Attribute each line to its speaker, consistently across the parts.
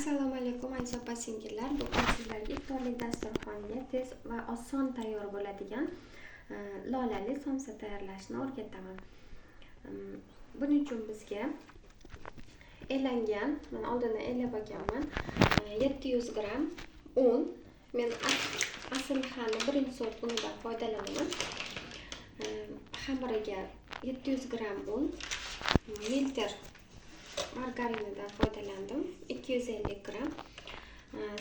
Speaker 1: Assalomu alaykum aziz opa singillar. Bugun sizlarga iftorlik dasturxonga tez va oson tayyor bo'ladigan lolali somsa tayyorlashni o'rgataman. Buning uchun bizga elangan, men oldindan elab olganman, 700 gramm un. Men Asilxani birinchi sort unidan foydalanaman. Xamiriga 700 gramm un, milter margarinidan foydalandim, 250 gramm,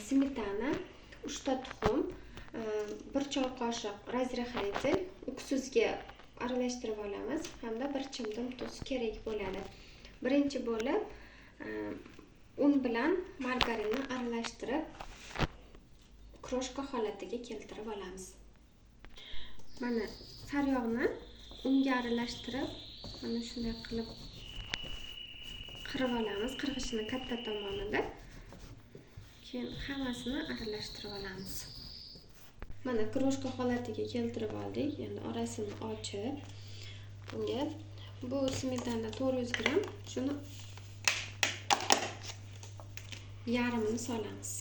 Speaker 1: smetana, 3 ta tuxum, 1 choy qoshiq разрыхлитель, uksusga aralashtirib olamiz hamda 1 chimdim tuz kerak bo'ladi. Birinchi bo'lib un bilan margarinni aralashtirib kroshka holatiga keltirib olamiz. Mana sariyog'ni unga aralashtirib, mana shunday qilib qirib olamiz, qirg'ichni katta tomonida. Keyin hammasini aralashtirib olamiz. Mana kroshka holatiga keltirib oldik. Endi orasini ochib, bunga bu smetana 400 gramm, shuni yarmini solamiz.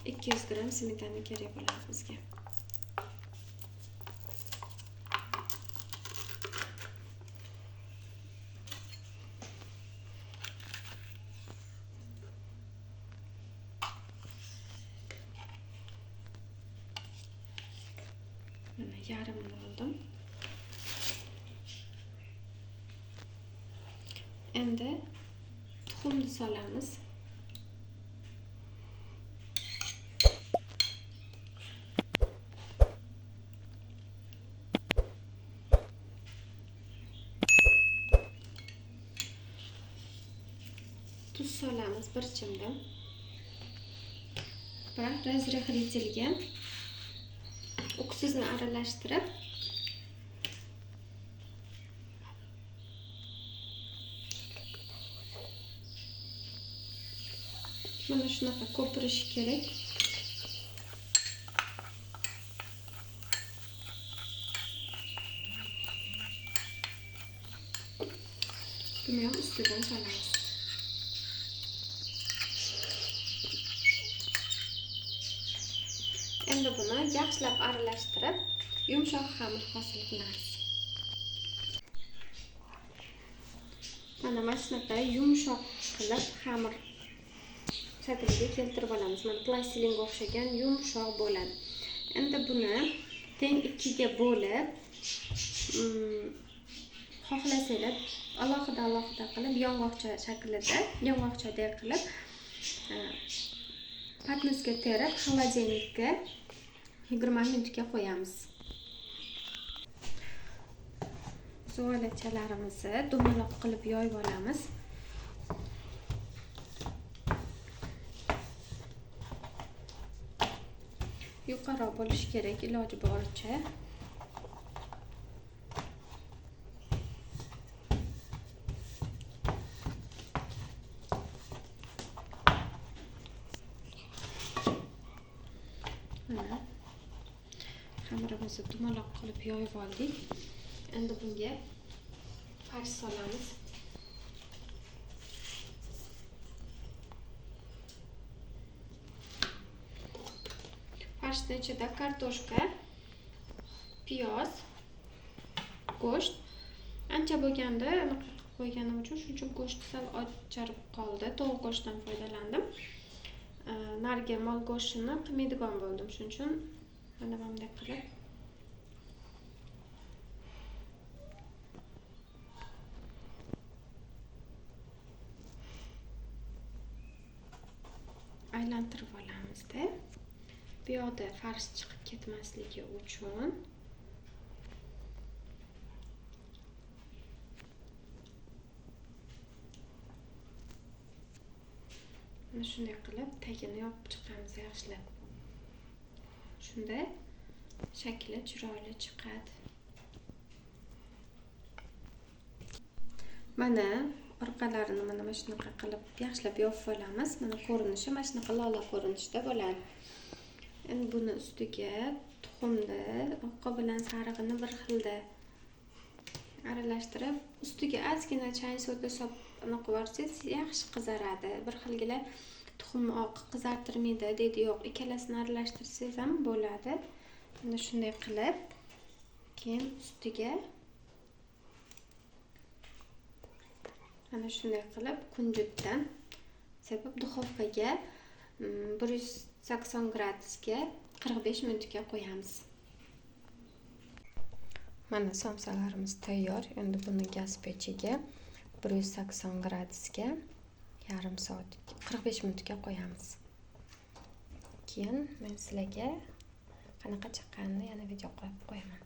Speaker 1: 200 gramm smetana kerak bo'ladi bizga. Mana yarmini oldim. Endi tuxumni solamiz. Tuz solamiz bir chimdim. Va разрыхлительga uksusni aralashtirib mana shunaqa ko'pirishi kerak. Buni ham ustidan solamiz. Endi buni yaxshilab aralashtirib, yumshoq xamir hosil qilamiz. Mana shunaqa yumshoq qilib xamir shakliga keltirib olamiz. Mana plastilinga o'xshagan yumshoq bo'ladi. Endi buni teng 2ga bo'lib, xohlasanglar alohida alohida qilib yong'oqcha shaklida, yong'oqchadek qilib patnisga terib, xolodilnikka 20 minutga qo'yamiz. Zuvalachalarimizni dumaloq qilib yoyib olamiz. Yuqori bo'lishi kerak iloji boricha. Mana xamirimizni dumaloq qilib yoyib oldik. Endi bunga farsh solamiz. Farshning ichida kartoshka, piyoz, go'sht. Ancha bo'lganda anaqa qilib qo'yganim uchun shuncha go'sht sal ocharib qoldi. Tovuq go'shtidan foydalandim. Narigi mol go'shtini qilmaydigan bo'ldim. Shuning uchun mana bunday qilib aylantirib olamizda. Bu yoqda farsh chiqib ketmasligi uchun mana shunday qilib tagini yopib chiqamiz yaxshilab. Shunda shakli chiroyli chiqadi. Mana orqalarini mana shunaqa qilib yaxshilab yopib olamiz. Mana ko'rinishi mana shunaqa lola ko'rinishda bo'ladi. Endi buni ustiga tuxumni oqi bilan sarig'ini bir xilda aralashtirib, ustiga ozgina chang soda solib anaqa yuborsangiz yaxshi qizaradi. Bir xilgina Tuxumni oqi qizartirmaydi deydi. Yo'q, ikkalasini aralashtirsangiz ham bo'ladi. Mana shunday qilib, keyin ustiga mana shunday qilib kunjutdan sepib duxovkaga 180 gradusga 45 minutga qo'yamiz. Mana somsalarimiz tayyor. Endi buni gaz pechiga 180 gradusga yarim soat 45 minutga qo'yamiz. Keyin men sizlarga qanaqa chiqqanini yana video qilib qo'yaman.